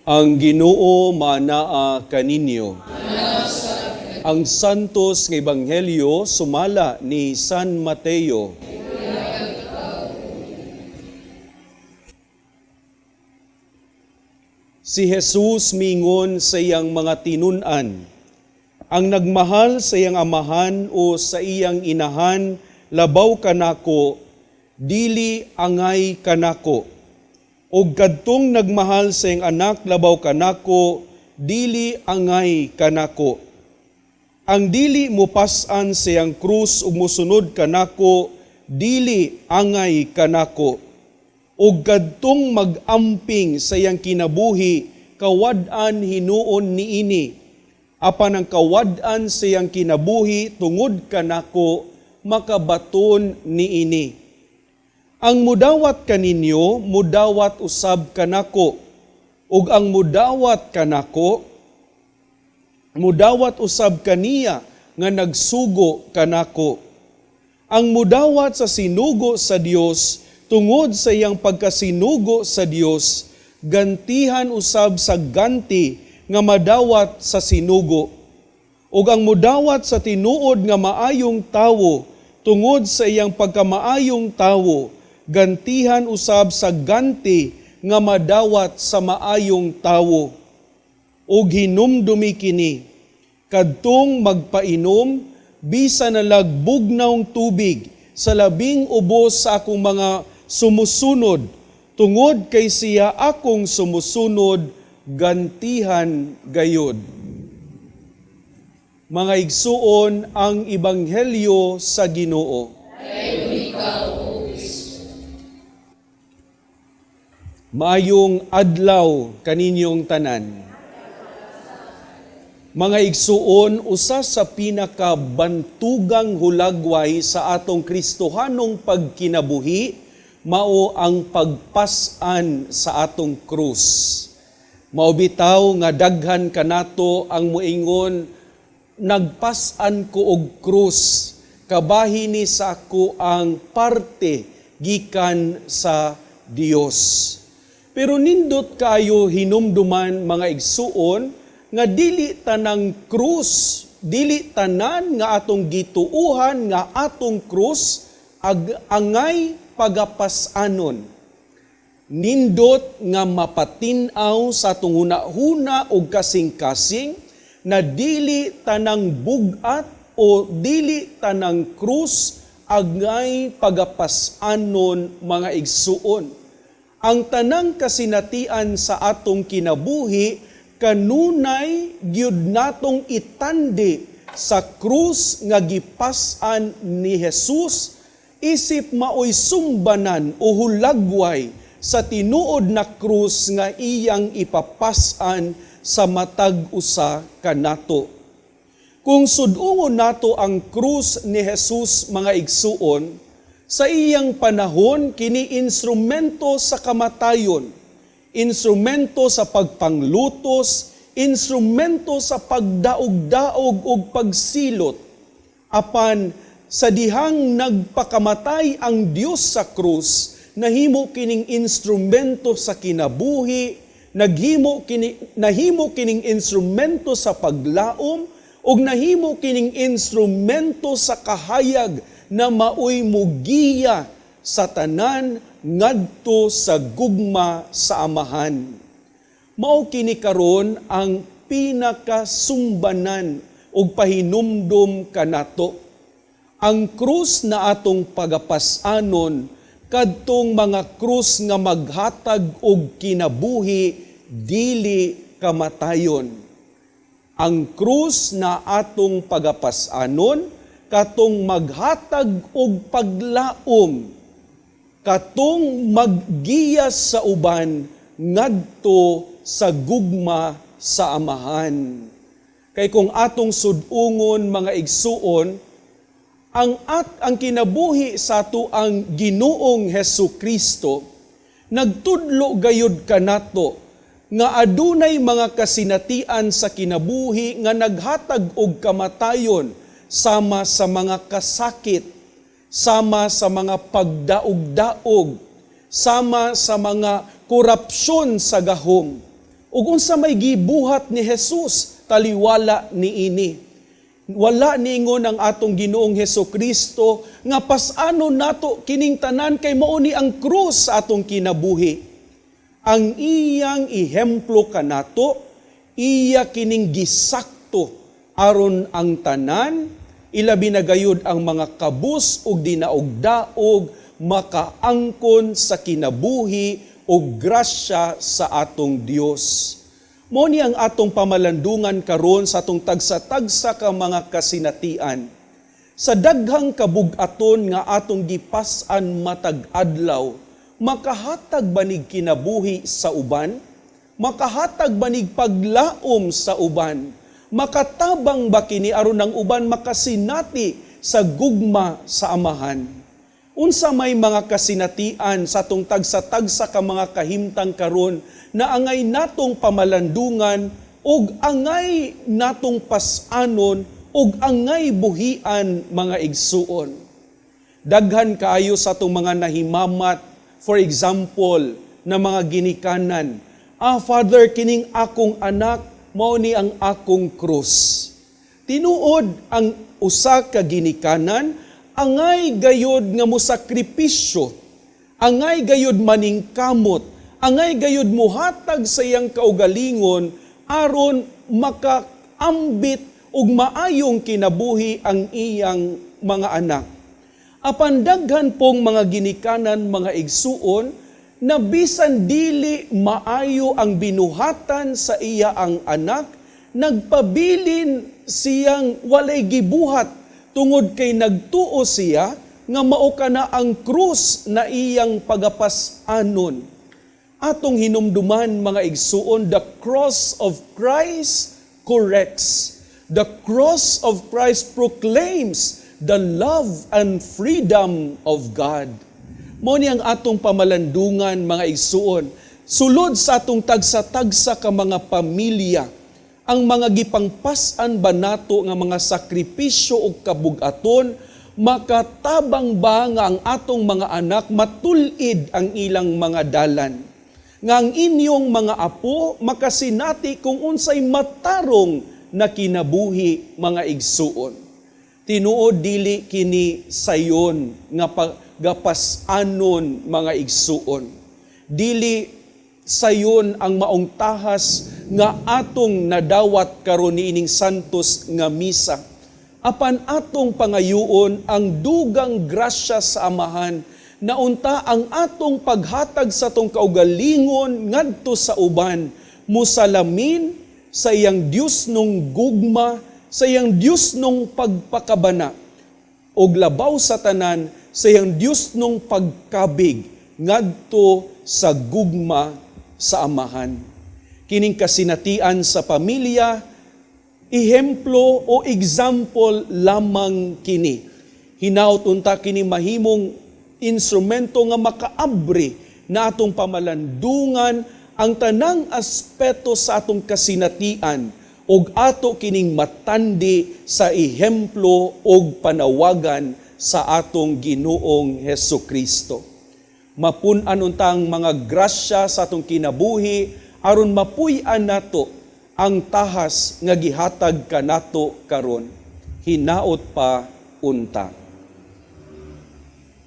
Ang Ginoo manaa kaninyo. Ang Santos nga Ebanghelyo sumala ni San Mateo. Si Jesus mingon sa iyang mga tinun-an, "Ang nagmahal sa iyang amahan o sa iyang inahan labaw kanako, dili angay kanako. Ug kadtong nagmahal sa iyang anak labaw kanako, dili angay kanako. Ang dili mopas-an sa iyang krus ug mosunod kanako, dili angay kanako. Ug kadtong mag-amping sa iyang kinabuhi, kawad-an hinuon niini. Apan ang kawad-an sa iyang kinabuhi tungod kanako, makabaton niini. Ang mudawat kaninyo, mudawat usab kanako. Ug ang mudawat kanako, mudawat usab kaniya nga nagsugo kanako. Ang mudawat sa sinugo sa Dios tungod sa iyang pagkasinugo sa Dios, gantihan usab sa ganti nga madawat sa sinugo. Ug ang mudawat sa tinuod nga maayong tawo tungod sa iyang pagkamaayong tawo, gantihan usab sa ganti nga madawat sa maayong tawo. Ug hinumdumi kini, kadtong magpainom bisan na bugnaw tubig sa labing ubos sa akong mga sumusunod, tungod kay siya akong sumusunod, gantihan gayod." Mga igsuon, ang Ebanghelyo sa Ginoo. Maayong adlaw kaninyong tanan. Mga igsuon, usa sa pinakabantugang hulagway sa atong Kristohanong pagkinabuhi mao ang pagpas-an sa atong krus. Mao bitaw nga daghan kanato ang moingon, "Nagpas-an ko og krus, kabahin ni sa ako ang parte gikan sa Dios." Pero nindot kayo hinumduman, mga igsuon, nga dili tanang krus, dili tanan nga atong gituuhan nga atong krus angay pagapas-anon. Nindot nga mapatin-aw sa atong huna-huna og kasing-kasing na dili tanang bugat o dili tanang krus angay pagapas-anon, mga igsuon. Ang tanang kasinatian sa atong kinabuhi kanunay gyud natong itandi sa krus nga gipas-an ni Jesus isip maoy sumbanan o hulagway sa tinuod na krus nga iyang ipapas-an sa matag usa kanato. Kung sudungon nato ang krus ni Jesus, mga igsuon, sa iyang panahon kini instrumento sa kamatayon, instrumento sa pagpanglutos, instrumento sa pagdaog-daog ug pagsilot. Apan sa dihang nagpakamatay ang Dios sa krus, nahimo kining instrumento sa kinabuhi, nahimo kining instrumento sa paglaom, ug nahimo kining instrumento sa kahayag na maoy mugiya sa tanan ngadto sa gugma sa Amahan. Mao kini karon ang pinakasumbanan ug pahinumdum kanato. Ang krus na atong pagapas-anon kadtong mga krus nga maghatag og kinabuhi, dili kamatayon. Ang krus na atong pagapas-anon katong maghatag og paglaom, katong maggiya sa uban ngadto sa gugma sa Amahan. Kay kung atong sudungon, mga igsuon, ang kinabuhi sa ato ang Ginoong Hesus Kristo nagtudlo gayud kanato nga adunay mga kasinatian sa kinabuhi nga naghatag og kamatayon, sama sa mga kasakit, sama sa mga pagdaog-daog, sama sa mga korupsyon sa gahom. Ug unsa may gibuhat ni Jesus taliwala niini? Wala niingon ang atong Ginoong Heso Kristo nga pas-anon nato kining tanan kay mao ni ang krus sa atong kinabuhi. Ang iyang ehemplo kanato, iya kining gisakto aron ang tanan, ilabi na gayud ang mga kabus ug dinaog-daog, makaangkon sa kinabuhi ug grasya sa atong Dios. Mao ni ang atong pamalandungan karon sa atong tagsa-tagsa ka mga kasinatian. Sa daghang kabug-aton nga atong gipas-an matag adlaw, makahatag ba nig kinabuhi sa uban? Makahatag ba nig paglaom sa uban? Makatabang ba kini aron ang uban makasinati sa gugma sa Amahan? Unsa may mga kasinatian sa atong tagsa-tagsa ka mga kahimtang karon na angay natong pamalandungan ug angay natong pas-anon ug angay buhian, mga igsuon? Daghan kaayo sa atong mga nahimamat, for example, na mga ginikanan. "Ah, Father, kining akong anak, mao ni ang akong krus." Tinuod, ang usa ka ginikanan angay gayod nga mosakripisyo, angay gayod maningkamot, angay gayod muhatag sa iyang kaugalingon aron makaambit og maayong kinabuhi ang iyang mga anak. Apan daghan pong mga ginikanan, mga igsuon, na bisan dili maayo ang binuhatan sa iya ang anak, nagpabilin siyang walay gibuhat tungod kay nagtuo siya nga mao kana ang krus na iyang pagapas-anon. Atong hinumduman, mga igsuon, the cross of Christ corrects. The cross of Christ proclaims the love and freedom of God. Mao ni ang atong pamalandungan, mga igsuon, sulod sa atong tagsa-tagsa ka mga pamilya, ang mga gipangpas-an ba nato nga mga sakripisyo ug kabugaton, makatabang ba nga ang atong mga anak matul-id ang ilang mga dalan? Nga ang inyong mga apo makasinati kung unsay matarong na kinabuhi, mga igsuon. Tinuod, dili kini sayon nga pagapas-anon, mga igsuon. Dili sayon ang maong tahas nga atong nadawat karon niining santos nga misa. Apan atong pangayuon ang dugang grasya sa Amahan na unta ang atong paghatag sa atong kaugalingon ngadto sa uban musalamin sa iyang Diosnong gugma, sa iyang Diosnong pagpakabana, ug labaw sa tanan, sa iyang Diosnong pagkabig ngadto sa gugma sa Amahan. Kining kasinatian sa pamilya, ehemplo o example lamang kini. Hinaut unta kini mahimong instrumento nga makaabri na atong pamalandungan ang tanang aspeto sa atong kasinatian ug ato kining matandi sa ehemplo ug panawagan sa atong Ginoong Heso Kristo. Mapun-an unta ang mga grasya sa atong kinabuhi aron mapuy-an nato ang tahas nga gihatag kanato karon. Hinaot pa unta.